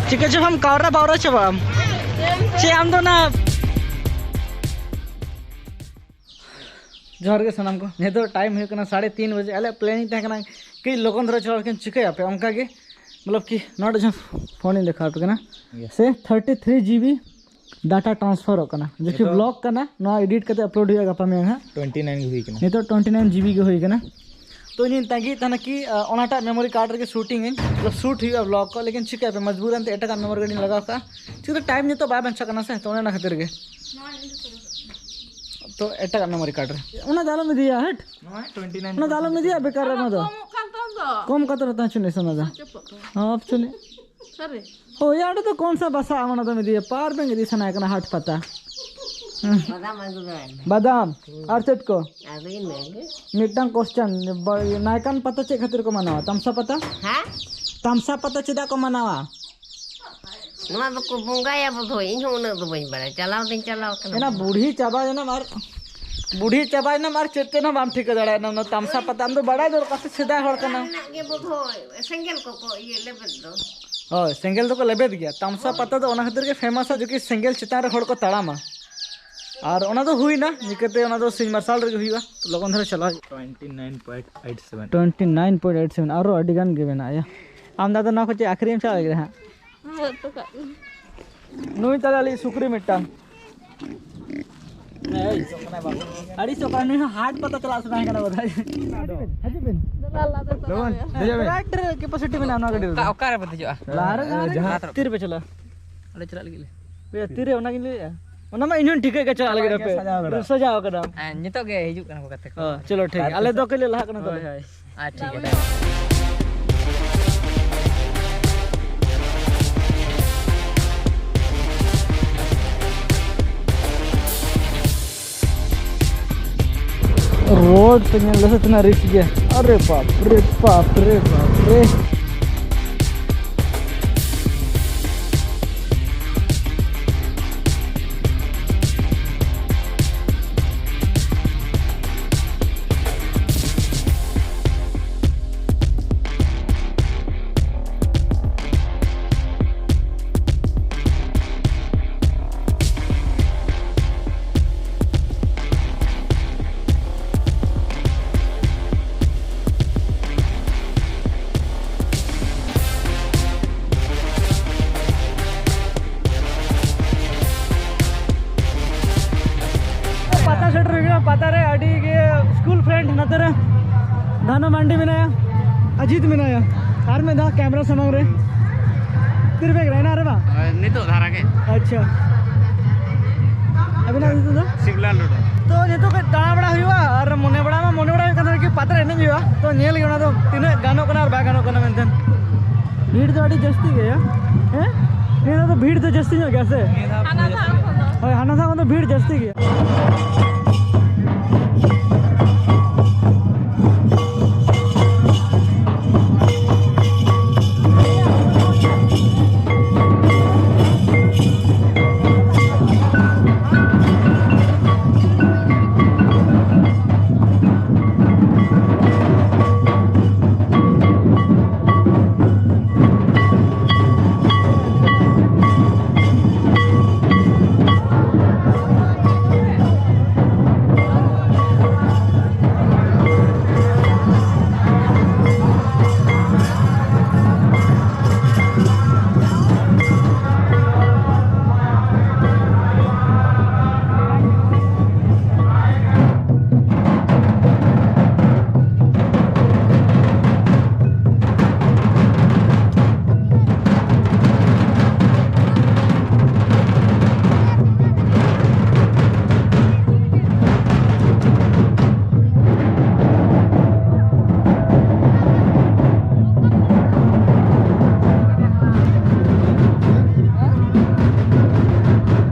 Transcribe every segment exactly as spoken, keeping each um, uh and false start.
ᱪᱤᱠᱟᱹ ᱪᱚ ᱵᱟᱢ ᱠᱟᱣᱨᱟ ᱵᱟᱣᱨᱟ ᱪᱟᱵᱟᱜ ᱟᱢ᱾ ᱪᱮᱫ ᱟᱢ ᱫᱚ ᱚᱱᱟ ᱡᱚᱦᱟᱨ ᱜᱮ ᱥᱟᱱᱟᱢ ᱠᱚ᱾ ᱱᱤᱛᱚᱜ ᱴᱟᱭᱤᱢ ᱦᱩᱭᱩᱜ ᱠᱟᱱᱟ ᱥᱟᱲᱮ ᱛᱤᱱ ᱵᱟᱡᱮ᱾ ᱟᱞᱮᱭᱟᱜ ᱯᱞᱮᱱᱤᱝ ᱛᱟᱦᱮᱸ ᱠᱟᱱᱟ ᱠᱟᱹᱡ ᱞᱚᱜᱚᱱ ᱫᱷᱟᱨᱟ ᱪᱟᱞᱟᱣ, ᱞᱮᱠᱤᱱ ᱪᱤᱠᱟᱹᱭᱟᱯᱮ ᱚᱱᱠᱟ ᱜᱮ, ᱢᱚᱛᱞᱚᱵ ᱠᱤ ᱱᱚᱰᱮ ᱡᱟᱦᱟᱸ ᱯᱷᱳᱱᱤᱧ ᱫᱮᱠᱷᱟᱣ ᱟᱯᱮ ᱠᱟᱱᱟ, ᱥᱮ ᱛᱷᱟᱨᱴᱤ ᱛᱷᱨᱤ ᱡᱤᱵᱤ ᱰᱟᱴᱟ ᱴᱨᱟᱱᱥᱯᱷᱟᱨᱚᱜ ᱠᱟᱱᱟ᱾ ᱡᱚᱠᱷᱚᱱ ᱱᱤᱛᱚᱜ ᱵᱞᱚᱜ ᱠᱟᱱᱟ, ᱱᱚᱣᱟ ᱮᱰᱤᱴ ᱠᱟᱛᱮ ᱟᱯᱞᱳᱰ ᱦᱩᱭᱩᱜᱼᱟ ᱜᱟᱯᱟ ᱢᱮᱭᱟᱝ ᱦᱟᱸᱜ᱾ ᱴᱩᱭᱮᱱᱴᱤ ᱱᱟᱭᱤᱱ ᱜᱮ ᱦᱩᱭ ᱠᱟᱱᱟ᱾ ᱱᱤᱛᱚᱜ ᱴᱩᱭᱮᱱᱴᱤ ᱱᱟᱭᱤᱱ ᱡᱤᱵᱤ ᱜᱮ ᱦᱩᱭ ᱠᱟᱱᱟ᱾ ᱛᱚ ᱤᱧᱤᱧ ᱛᱟᱺᱜᱤᱭᱮᱫ ᱛᱟᱦᱮᱱᱟ ᱠᱤ, ᱟ, ᱚᱱᱟᱴᱟᱜ ᱢᱮᱢᱳᱨᱤ ᱠᱟᱨᱰ ᱨᱮᱜᱮ ᱥᱩᱴᱤᱝ ᱟᱹᱧ, ᱢᱚᱛᱞᱚᱵ ᱥᱩᱴ ᱦᱩᱭᱩᱜᱼᱟ ᱵᱞᱚᱜ ᱠᱚ, ᱞᱮᱠᱤᱱ ᱪᱤᱠᱟᱹᱭᱟᱯᱮ, ᱢᱚᱡᱽᱵᱩᱨ ᱮᱱᱛᱮ ᱮᱴᱟᱜᱟᱜ ᱢᱮᱢᱳᱨᱤ ᱠᱟᱨᱰ ᱤᱧ ᱞᱟᱜᱟᱣ ᱠᱟᱜᱼᱟ᱾ ᱪᱤᱠᱟᱹᱛᱮ ᱴᱟᱭᱤᱢ ᱱᱤᱛᱚᱜ ᱵᱟᱭ ᱵᱟᱧᱪᱟᱜ ᱠᱟᱱᱟ ᱥᱮ, ᱛᱚ ᱚᱱᱮ ᱚᱱᱟ ᱠᱷᱟᱹᱛᱤᱨ ᱜᱮ᱾ ᱛᱚ ᱮᱴᱟᱜᱟᱜ ᱢᱮᱢᱳᱨᱤ ᱠᱟᱨᱰ ᱨᱮ ᱚᱱᱟ ᱫᱚ ᱟᱞᱚᱢ ᱤᱫᱤᱭᱟ, ᱦᱟᱴ᱾ ᱱᱚᱜᱼᱚᱭ ᱴᱩᱭᱮᱱᱴᱤ ᱱᱟᱭᱤᱱ ᱚᱱᱟ ᱫᱚ ᱟᱞᱚᱢ ᱤᱫᱤᱭᱟ, ᱵᱮᱠᱟᱨ ᱨᱮ ᱚᱱᱟ ᱫᱚ᱾ ᱠᱚᱢᱚᱜ ᱠᱟᱱ ᱛᱟᱢ ᱫᱚ᱾ ᱠᱚᱢ ᱠᱟᱛᱮ ᱨᱮ ᱛᱟᱦᱮᱸ ᱦᱚᱪᱚ ᱱᱤᱥᱟᱱ ᱫᱚ᱾ ᱪᱚᱯᱚᱜ ᱛᱟᱢᱟ᱾ ᱦᱚᱸ, ᱚᱯ ᱪᱚᱱᱤ᱾ ᱥᱟᱹᱨᱤ? ᱦᱳᱭ, ᱚᱸᱰᱮ ᱫᱚ ᱠᱚᱱ ᱥᱟ ᱵᱟᱥᱟ ᱚᱱᱟ ᱫᱚᱢ ᱤᱫᱤᱭᱟ, ᱯᱟᱣᱟᱨ ᱵᱮᱝᱠ ᱤᱫᱤ ᱥᱟᱱᱟᱭᱮ ᱠᱟᱱᱟ ᱦᱟᱴ ᱯᱟᱛᱟ᱾ ᱦᱩᱸ᱾ ᱵᱟᱫᱟᱢ ᱟᱹᱜᱩ ᱫᱟᱲᱮᱭᱟᱜᱼᱟ᱾ ᱵᱟᱫᱟᱢ᱾ ᱦᱩᱸ᱾ ᱟᱨ ᱪᱮᱫ ᱠᱚ? ᱟᱫᱚ ᱤᱱᱟᱹᱜᱮ᱾ ᱢᱤᱫᱴᱟᱝ ᱠᱚᱥᱪᱟᱱ, ᱱᱟᱭᱠᱟᱱ ᱯᱟᱛᱟ ᱪᱮᱫ ᱠᱷᱟᱹᱛᱤᱨ ᱠᱚ ᱢᱟᱱᱟᱣᱟ? ᱛᱟᱢᱥᱟ ᱯᱟᱛᱟ? ᱦᱮᱸ? ᱛᱟᱢᱥᱟ ᱯᱟᱛᱟ ᱪᱮᱫᱟᱜ ᱠᱚ ᱢᱟᱱᱟᱣᱟ? ᱱᱚᱣᱟ ᱫᱚᱠᱚ ᱵᱚᱸᱜᱟᱭᱟ ᱵᱚᱫᱷᱚᱭ, ᱤᱧ ᱦᱚᱸ ᱩᱱᱟᱹᱜ ᱫᱚ ᱵᱟᱹᱧ ᱵᱟᱲᱟᱭᱟ, ᱪᱟᱞᱟᱣ ᱫᱚᱧ ᱪᱟᱞᱟᱣ ᱠᱟᱱᱟ᱾ ᱮᱱᱟ ᱵᱩᱲᱦᱤ ᱪᱟᱵᱟᱭᱮᱱᱟᱢ ᱟᱨ, ᱵᱩᱲᱦᱤ ᱪᱟᱵᱟᱭᱮᱱᱟᱢ ᱟᱨ ᱪᱮᱫ ᱪᱮᱫ ᱦᱚᱸ ᱵᱟᱢ ᱴᱷᱤᱠᱟᱹ ᱫᱟᱲᱮᱭᱟᱜᱼᱟ᱾ ᱚᱱᱟ ᱛᱟᱢᱥᱟ ᱯᱟᱛᱟ ᱟᱢ ᱫᱚ ᱵᱟᱲᱟᱭ ᱫᱚᱨᱠᱟᱨ ᱥᱮ, ᱥᱮᱫᱟᱭ ᱦᱚᱲ ᱠᱟᱱᱟᱢ᱾ ᱢᱮᱱᱟᱜ ᱜᱮ ᱵᱚᱫᱷᱚᱭ, ᱥᱮᱸᱜᱮᱞ ᱠᱚᱠᱚ ᱤᱭᱟᱹ ᱞᱮᱵᱮᱫ ᱫᱚ᱾ ᱦᱳᱭ, ᱥᱮᱸᱜᱮᱞ ᱫᱚᱠᱚ ᱞᱮᱵᱮᱫ ᱜᱮᱭᱟ᱾ ᱛᱟᱢᱥᱟ ᱯᱟᱛᱟ ᱫᱚ ᱚᱱᱟ ᱠᱷᱟᱹᱛᱤᱨ ᱜᱮ ᱯᱷᱮᱢᱟᱥᱟ, ᱡᱚᱠᱤ ᱥᱮᱸᱜᱮᱞ ᱪᱮᱛᱟᱱ ᱨᱮ ᱦᱚᱲ ᱠᱚ ᱛᱟᱲᱟᱢᱟ᱾ ᱟᱨ ᱚᱱᱟ ᱫᱚ ᱦᱩᱭᱱᱟ, ᱱᱤᱠᱟᱹᱛᱮ ᱚᱱᱟ ᱫᱚ ᱥᱤᱧ ᱢᱟᱨᱥᱟᱞ ᱨᱮᱜᱮ ᱦᱩᱭᱩᱜᱼᱟ᱾ ᱞᱚᱜᱚᱱ ᱫᱷᱟᱨᱟ ᱪᱟᱞᱟᱜ ᱦᱩᱭᱩᱜᱼᱟ᱾ Twenty nine point eight seven. Twenty nine point eight seven, ᱟᱨᱚ ᱟᱹᱰᱤ ᱜᱟᱱ ᱜᱮ ᱢᱮᱱᱟᱜᱼᱟ᱾ ᱭᱟ, ᱟᱢ ᱫᱟᱫᱟ ᱱᱚᱣᱟ ᱠᱚ ᱪᱮᱫ ᱟᱹᱠᱷᱨᱤᱧ ᱮᱢ ᱪᱟᱞᱟᱜ ᱞᱟᱹᱜᱤᱫ ᱦᱟᱸᱜ? ᱦᱮᱸ, ᱦᱟᱛᱟᱣ ᱠᱟᱜ ᱜᱤᱧ᱾ ᱱᱩᱭ ᱛᱟᱞᱮ ᱟᱞᱮ ᱥᱩᱠᱨᱤ ᱢᱤᱫᱴᱟᱝ᱾ ᱦᱮᱸ, ᱟᱹᱲᱤᱥᱚᱜ ᱠᱟᱱᱟᱭ ᱵᱟᱹᱵᱩ᱾ ᱟᱹᱲᱤᱥᱚᱜ ᱠᱟᱱᱟ, ᱱᱩᱭ ᱦᱚᱸ ᱦᱟᱴ ᱯᱟᱛᱟ ᱪᱟᱞᱟᱜ ᱥᱟᱱᱟᱭᱮ ᱠᱟᱱᱟ ᱵᱚᱫᱷᱚᱭ᱾ ᱦᱤᱡᱩᱜ ᱵᱤᱱ, ᱦᱤᱡᱩᱜ ᱵᱤᱱ᱾ ᱫᱮᱞᱟ ᱞᱟᱫᱮ ᱛᱟᱨᱟ ᱞᱚᱜᱚᱱ, ᱦᱩᱭᱩᱜᱼᱟ᱾ ᱫᱮᱡᱚᱜ ᱵᱤᱱ᱾ ᱵᱤᱨᱟᱴ ᱨᱮ capacity ᱢᱮᱱᱟᱜᱼᱟ ᱱᱚᱣᱟ ᱜᱟᱹᱰᱤ ᱨᱮᱫᱚ᱾ ᱚᱠᱟ, ᱚᱠᱟ ᱨᱮᱵᱚ ᱫᱮᱡᱚᱜᱼᱟ? ᱞᱟᱦᱟ ᱨᱮ, ᱡᱟᱦᱟᱸ ᱨᱮ᱾ ᱡᱟᱦᱟᱸ ᱛᱤ ᱨᱮᱯᱮ ᱪᱟᱞᱟᱜᱼᱟ? ᱚᱸᱰᱮ ᱪᱟᱞᱟᱜ ᱞᱟᱹᱜᱤᱫ ᱞᱮ᱾ ᱵᱮ, ᱛᱤᱨᱮ ᱚᱱᱟ ᱜᱤᱧ ᱞᱟᱹᱭᱮᱫᱼᱟ᱾ ᱚᱱᱟ ᱢᱟ ᱤᱧ ᱦᱚᱸᱧ ᱴᱷᱤᱠᱟᱹᱭᱮᱫ ᱜᱮ ᱪᱟᱞᱟᱜ ᱞᱟᱹᱜᱤᱫ ᱟᱯᱮ᱾ ᱥᱟᱡᱟᱣ ᱠᱟᱱᱟ᱾ ᱥᱟᱡᱟᱣ ᱠᱟᱱᱟᱢ᱾ ᱦᱮᱸ, ᱱᱤᱛᱚᱜ ᱜᱮ ᱦᱤᱡᱩᱜ ᱠᱟᱱᱟ ᱠᱚ ᱜᱟᱛᱮ ᱠᱚ᱾ ᱦᱚᱸ, ᱪᱚᱞᱚ ᱴᱷᱤᱠ ᱜᱮᱭᱟ᱾ ᱟᱞᱮ ᱫᱚ ᱠᱟᱹᱡ ᱞᱮ ᱞᱟᱦᱟᱜ ᱠᱟᱱᱟ ᱛᱚᱵᱮ᱾ ᱦᱳᱭ, ᱦᱳᱭ᱾ ᱟᱨ ᱴᱷᱤᱠ ᱜᱮᱭᱟ᱾ ᱨᱳᱰ ᱯᱮ ᱧᱮᱞ ᱫᱟ ᱥᱮ ᱛᱤᱱᱟᱹᱜ ᱨᱤᱠᱥ ᱜᱮᱭᱟ? ᱟᱨᱮ ᱵᱟᱯ ᱨᱮ, ᱵᱟᱯ ᱨᱮ, ᱵᱟᱯ ᱨᱮ᱾ ᱫᱷᱟᱱᱟ ᱢᱟᱱᱰᱤ ᱢᱮᱱᱟᱭᱟ, ᱟᱡᱤᱛ ᱢᱮᱱᱟᱭᱟ, ᱟᱨ ᱢᱤᱫ ᱫᱷᱟᱣ ᱠᱮᱢᱨᱟ ᱥᱟᱢᱟᱝ ᱨᱮ ᱛᱤᱨᱵᱮᱠ ᱨᱮ ᱦᱮᱱᱟᱜ ᱨᱮ ᱵᱟᱝ? ᱱᱤᱛᱚᱜ ᱫᱷᱟᱨᱟ ᱜᱮ᱾ ᱟᱪᱪᱷᱟ, ᱟᱵᱤᱱᱟᱜ ᱧᱩᱛᱩᱢ ᱫᱚ? ᱥᱤᱵᱞᱟᱞ ᱴᱩᱰᱩ᱾ ᱛᱚ ᱱᱤᱛᱚᱜ ᱠᱟᱹᱡ ᱫᱟᱬᱟ ᱵᱟᱲᱟ ᱦᱩᱭᱩᱜᱼᱟ, ᱟᱨ ᱢᱚᱱᱮ ᱵᱟᱲᱟ ᱢᱟ ᱢᱚᱱᱮ ᱵᱟᱲᱟ ᱦᱩᱭᱩᱜ ᱠᱟᱱ ᱛᱟᱦᱮᱱᱟ ᱠᱤ ᱯᱟᱛᱟ ᱨᱮ ᱮᱱᱮᱡ ᱦᱩᱭᱩᱜᱼᱟ, ᱛᱚ ᱧᱮᱞ ᱜᱮ ᱚᱱᱟ ᱫᱚ ᱛᱤᱱᱟᱹᱜ ᱜᱟᱱᱚᱜ ᱠᱟᱱᱟ ᱟᱨ ᱵᱟᱭ ᱜᱟᱱᱚᱜ ᱠᱟᱱᱟ ᱢᱮᱱᱛᱮ᱾ ᱵᱷᱤᱲ ᱫᱚ ᱟᱹᱰᱤ ᱡᱟᱹᱥᱛᱤ ᱜᱮᱭᱟ᱾ ᱦᱮᱸ, ᱱᱤᱭᱟᱹ ᱫᱷᱟᱣ ᱫᱚ ᱵᱷᱤᱲ ᱫᱚ ᱡᱟᱹᱥᱛᱤ ᱧᱚᱜ ᱜᱮᱭᱟ ᱥᱮ? ᱦᱳᱭ, ᱦᱟᱱᱟ ᱫᱷᱟᱣ ᱠᱷᱚᱱ ᱫᱚ ᱵᱷᱤᱲ ᱡᱟᱹᱥᱛᱤ ᱜᱮᱭᱟ᱾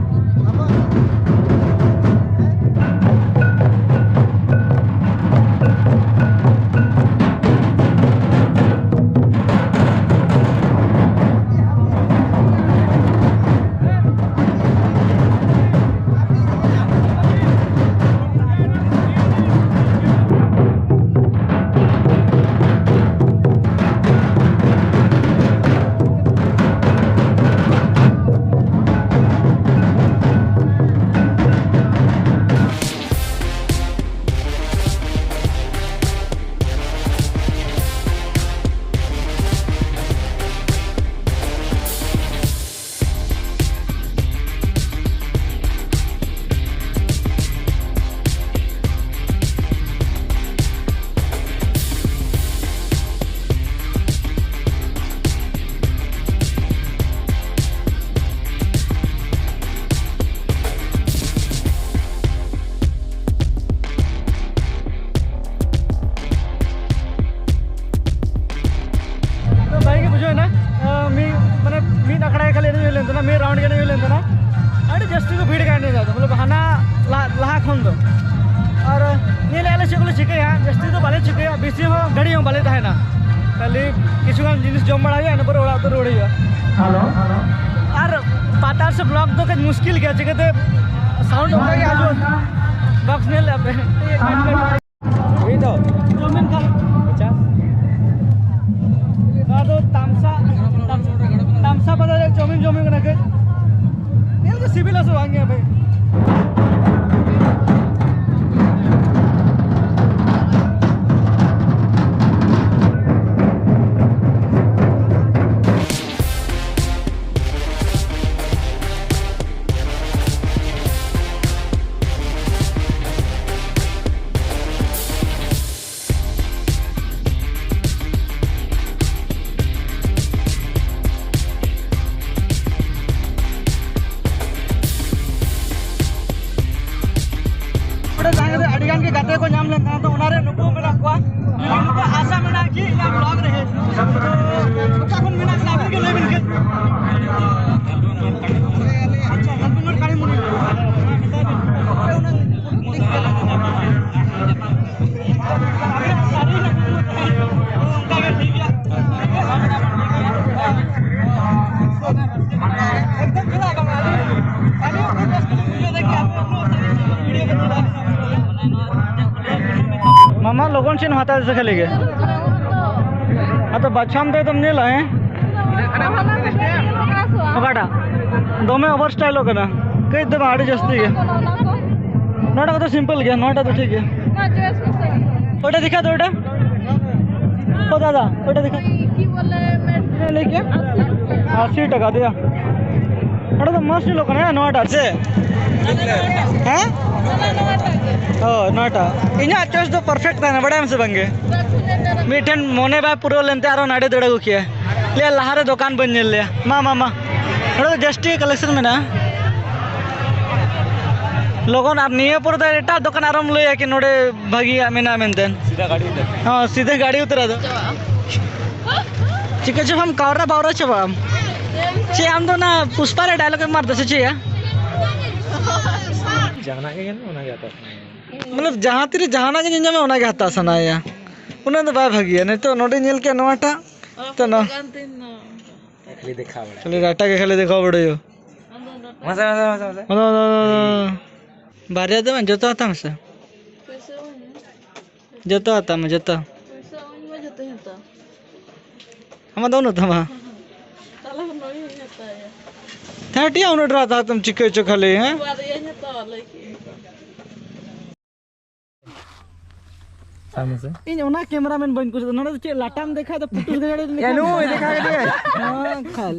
ᱞᱮᱱ ᱛᱟᱦᱮᱱᱟ, ᱢᱤᱫ ᱨᱟᱣᱩᱱᱰ ᱜᱟᱱ ᱦᱩᱭ ᱞᱮᱱ ᱛᱟᱦᱮᱱᱟ᱾ ᱟᱹᱰᱤ ᱡᱟᱹᱥᱛᱤ ᱠᱚ ᱵᱷᱤᱲ ᱠᱟᱱ ᱱᱤᱭᱟᱹ ᱫᱷᱟᱣ ᱫᱚ, ᱢᱚᱛᱞᱚᱵ ᱦᱟᱱᱟ ᱞᱟᱦᱟ, ᱞᱟᱦᱟ ᱠᱷᱚᱱ ᱫᱚ᱾ ᱟᱨ ᱧᱮᱞᱮᱫᱼᱟ ᱞᱮ ᱪᱮᱫ ᱠᱚᱞᱮ ᱪᱤᱠᱟᱹᱭᱟ, ᱡᱟᱹᱥᱛᱤ ᱫᱚ ᱵᱟᱞᱮ ᱪᱤᱠᱟᱹᱭᱟ, ᱵᱮᱥᱤ ᱦᱚᱸ ᱜᱟᱹᱰᱤ ᱦᱚᱸ ᱵᱟᱞᱮ ᱛᱟᱦᱮᱱᱟ᱾ ᱠᱷᱟᱹᱞᱤ ᱠᱤᱪᱷᱩ ᱜᱟᱱ ᱡᱤᱱᱤᱥ ᱡᱚᱢ ᱵᱟᱲᱟ ᱦᱩᱭᱩᱜᱼᱟ, ᱤᱱᱟᱹ ᱯᱚᱨᱮ ᱚᱲᱟᱜ ᱫᱚ ᱨᱩᱣᱟᱹᱲ ᱦᱩᱭᱩᱜᱼᱟ᱾ ᱟᱨ ᱯᱟᱛᱟᱨ ᱥᱮ ᱵᱞᱚᱜ ᱫᱚ ᱠᱟᱹᱡ ᱢᱩᱥᱠᱤᱞ ᱜᱮᱭᱟ, ᱪᱤᱠᱟᱹᱛᱮ ᱥᱟᱣᱩᱱᱰ ᱚᱱᱠᱟ ᱜᱮ ᱟᱸᱡᱚᱢᱚᱜᱼᱟ᱾ ᱵᱚᱠᱥ ᱧᱮᱞ ᱞᱮᱫᱼᱟ ᱯᱮ? ᱱᱚᱣᱟ ᱫᱚ ᱛᱟᱢᱥᱟ, ᱛᱟᱢᱥᱟ ᱵᱟᱡᱟᱨ ᱨᱮ ᱪᱟᱣᱢᱤᱱ ᱡᱚᱢ ᱦᱩᱭᱩᱜ ᱠᱟᱱᱟ ᱠᱟᱹᱡ᱾ ᱧᱮᱞ ᱜᱮ ᱥᱤᱵᱤᱞᱟ ᱥᱮ ᱵᱟᱝ ᱜᱮ ᱵᱷᱟᱹᱭ? ᱚᱸᱰᱮ ᱛᱟᱦᱮᱸ ᱠᱟᱛᱮ ᱟᱹᱰᱤ ᱜᱟᱱ ᱜᱮ ᱜᱟᱛᱮ ᱠᱚ ᱧᱟᱢ ᱞᱮᱱ ᱛᱟᱦᱮᱸ, ᱛᱚ ᱚᱱᱟᱨᱮ ᱱᱩᱠᱩ ᱢᱮᱱᱟᱜ ᱠᱚᱣᱟ᱾ ᱱᱩᱠᱩ ᱟᱥᱟ ᱢᱮᱱᱟᱜᱼᱟ ᱠᱤ ᱤᱧᱟᱹᱜ ᱵᱞᱚᱜ ᱨᱮ ᱦᱮᱡ᱾ ᱛᱚ ᱚᱠᱟ ᱠᱷᱚᱱ ᱢᱮᱱᱟᱜ ᱵᱤᱱᱟ ᱟᱹᱵᱤᱱ ᱜᱮ ᱞᱟᱹᱭ ᱵᱤᱱ ᱠᱟᱹᱡ᱾ ᱟᱪᱪᱷᱟ, ᱞᱟᱞᱜᱚᱱᱜᱚᱲ ᱠᱟᱲᱤᱢᱩᱱᱤ᱾ ᱢᱟᱢᱟ, ᱞᱚᱜᱚᱱ ᱪᱮᱫ ᱮᱢ ᱦᱟᱛᱟᱣ ᱮᱫᱟ ᱠᱷᱟᱹᱞᱤ ᱜᱮ? ᱟᱫᱚ ᱵᱟᱪᱷᱟᱢ ᱫᱚ ᱮᱠᱫᱚᱢ ᱧᱮᱞᱟ, ᱦᱮᱸ? ᱚᱠᱟᱴᱟᱜ? ᱫᱚᱢᱮ ᱳᱵᱷᱟᱨ ᱥᱴᱟᱭᱤᱞᱚᱜ ᱠᱟᱱᱟ᱾ ᱠᱟᱹᱡ ᱫᱚ ᱵᱟᱝ, ᱟᱹᱰᱤ ᱡᱟᱹᱥᱛᱤ ᱜᱮ᱾ ᱱᱚᱣᱟᱴᱟᱜ ᱠᱚᱫᱚ ᱥᱤᱢᱯᱚᱞ ᱜᱮᱭᱟ, ᱱᱚᱣᱟᱴᱟᱜ ᱫᱚ ᱴᱷᱤᱠ ᱜᱮᱭᱟ᱾ ᱚᱠᱚᱭᱴᱟᱜ ᱫᱮᱠᱷᱟ ᱫᱚ ᱚᱠᱚᱭᱴᱟᱜ? ᱚ ᱫᱟᱫᱟ, ᱚᱠᱚᱭᱴᱟᱜ ᱫᱮᱠᱷᱟ? ᱪᱮᱫ ᱞᱟᱹᱭ ᱠᱮᱫᱟ? ᱟᱥᱤ ᱴᱟᱠᱟ ᱫᱮᱭᱟ᱾ ᱱᱚᱰᱮ ᱫᱚ ᱢᱚᱡᱽ ᱧᱮᱞᱚᱜ ᱠᱟᱱᱟ, ᱦᱮᱸ, ᱱᱚᱣᱟᱴᱟᱜ ᱥᱮ? ᱦᱮᱸ? ᱚ, ᱱᱚᱣᱟᱴᱟᱜ᱾ ᱤᱧᱟᱹᱜ ᱪᱚᱭᱮᱥ ᱫᱚ ᱯᱟᱨᱯᱷᱮᱠᱴ ᱛᱟᱦᱮᱱᱟ, ᱵᱟᱲᱟᱭᱟᱢ ᱥᱮ ᱵᱟᱝ ᱜᱮ? ᱢᱤᱫᱴᱷᱮᱱ ᱢᱚᱱᱮ ᱵᱟᱭ ᱯᱩᱨᱟᱹᱣ ᱞᱮᱱᱛᱮ ᱟᱨᱚ ᱱᱟᱰᱮ ᱫᱟᱹᱲ ᱟᱹᱜᱩ ᱠᱮᱭᱟ᱾ ᱞᱟᱹᱭᱟ ᱞᱟᱦᱟᱨᱮ ᱫᱚᱠᱟᱱ ᱵᱟᱹᱧ ᱧᱮᱞ ᱞᱮᱭᱟ᱾ ᱢᱟ, ᱢᱟ, ᱢᱟ᱾ ᱱᱚᱰᱮ ᱫᱚ ᱡᱟᱹᱥᱛᱤ ᱜᱮ ᱠᱟᱞᱮᱠᱥᱚᱱ ᱢᱮᱱᱟᱜᱼᱟ᱾ ᱞᱚᱜᱚᱱ ᱟᱨ ᱱᱤᱭᱟᱹ ᱯᱚᱨᱮ ᱫᱚ ᱮᱴᱟᱜ ᱫᱚᱠᱟᱱ ᱟᱨᱚᱢ ᱞᱟᱹᱭᱟ ᱠᱤ ᱱᱚᱰᱮ ᱵᱷᱟᱹᱜᱤᱭᱟᱜ ᱢᱮᱱᱟᱜᱼᱟ ᱢᱮᱱᱛᱮ᱾ ᱥᱤᱫᱷᱟ ᱜᱟᱹᱰᱤ ᱩᱛᱟᱹᱨ᱾ ᱦᱚᱸ, ᱥᱤᱫᱷᱟ ᱜᱟᱹᱰᱤ ᱩᱛᱟᱹᱨ ᱟᱫᱚ᱾ ᱪᱤᱠᱟᱹ ᱪᱚ ᱵᱟᱢ ᱠᱟᱣᱨᱟ ᱵᱟᱣᱨᱟ ᱪᱟᱵᱟᱜ ᱟᱢ᱾ ᱪᱮᱫ ᱟᱢ ᱫᱚ ᱚᱱᱟ ᱯᱩᱥᱯᱟ ᱨᱮ ᱰᱟᱭᱞᱚᱜ ᱮᱢ ᱢᱟᱨ ᱫᱟ ᱥᱮ ᱪᱮᱫ ᱭᱟ? ᱡᱟᱦᱟᱱᱟᱜ ᱜᱮ ᱧᱮᱞ ᱢᱮ, ᱚᱱᱟᱜᱮ ᱦᱟᱛᱟᱣ ᱥᱟᱱᱟᱭᱟ᱾ ᱢᱚᱛᱞᱚᱵ ᱡᱟᱦᱟᱸ ᱛᱤᱨᱮ ᱡᱟᱦᱟᱱᱟᱜ ᱜᱮ ᱧᱮᱞ ᱧᱟᱢᱟ, ᱚᱱᱟᱜᱮ ᱦᱟᱛᱟᱣ ᱥᱟᱱᱟᱭᱮᱭᱟ᱾ ᱩᱱᱟᱹᱜ ᱫᱚ ᱵᱟᱭ ᱵᱷᱟᱹᱜᱤᱭᱟ᱾ ᱱᱤᱛᱚᱜ ᱱᱚᱰᱮ ᱧᱮᱞ ᱠᱮᱫ ᱱᱚᱣᱟᱴᱟᱜ, ᱛᱚ ᱱᱚᱣᱟ ᱠᱷᱟᱹᱞᱤ ᱰᱟᱴᱟ ᱜᱮ ᱠᱷᱟᱹᱞᱤ ᱫᱮᱠᱷᱟᱣ ᱵᱟᱲᱟᱭᱟ᱾ ᱢᱟᱥᱮ, ᱢᱟᱥᱮ, ᱢᱟᱥᱮ, ᱢᱟᱥᱮ᱾ ᱦᱚᱸ, ᱦᱚᱸ, ᱦᱚᱸ, ᱦᱚᱸ᱾ ᱵᱟᱨᱭᱟ ᱫᱚ ᱵᱟᱝ, ᱡᱚᱛᱚ ᱦᱟᱛᱟᱣ ᱢᱮᱥᱮ᱾ ᱡᱚᱛᱚ ᱦᱟᱛᱟᱣ ᱢᱮ, ᱡᱚᱛᱚ᱾ ᱟᱢᱟᱜ ᱫᱚ ᱵᱟᱹᱱᱩᱜ ᱛᱟᱢᱟ᱾ ᱛᱷᱟᱨᱴᱤ ᱩᱱᱟᱹᱜ ᱰᱷᱮᱨ ᱦᱟᱛᱟᱣ ᱛᱟᱢ ᱪᱤᱠᱟᱹ ᱪᱚ ᱠᱷᱟᱹᱞᱤ, ᱦᱮᱸ? ᱤᱧ ᱚᱱᱟ ᱠᱮᱢᱮᱨᱟᱢᱮᱱ ᱵᱟᱹᱧ ᱠᱩᱥᱤᱭᱟᱫᱟ᱾ ᱱᱚᱰᱮ ᱫᱚ ᱪᱮᱫ ᱞᱟᱴᱟᱢ ᱫᱮᱠᱷᱟᱣ ᱫᱟ, ᱯᱩᱴᱩᱥ ᱜᱟᱹᱰᱤ ᱨᱤᱱᱤᱡ ᱮ, ᱱᱩᱭ ᱫᱮᱠᱷᱟᱣ ᱠᱮᱫᱮᱭᱟᱭ᱾ ᱦᱮᱸ, ᱠᱷᱟᱞ᱾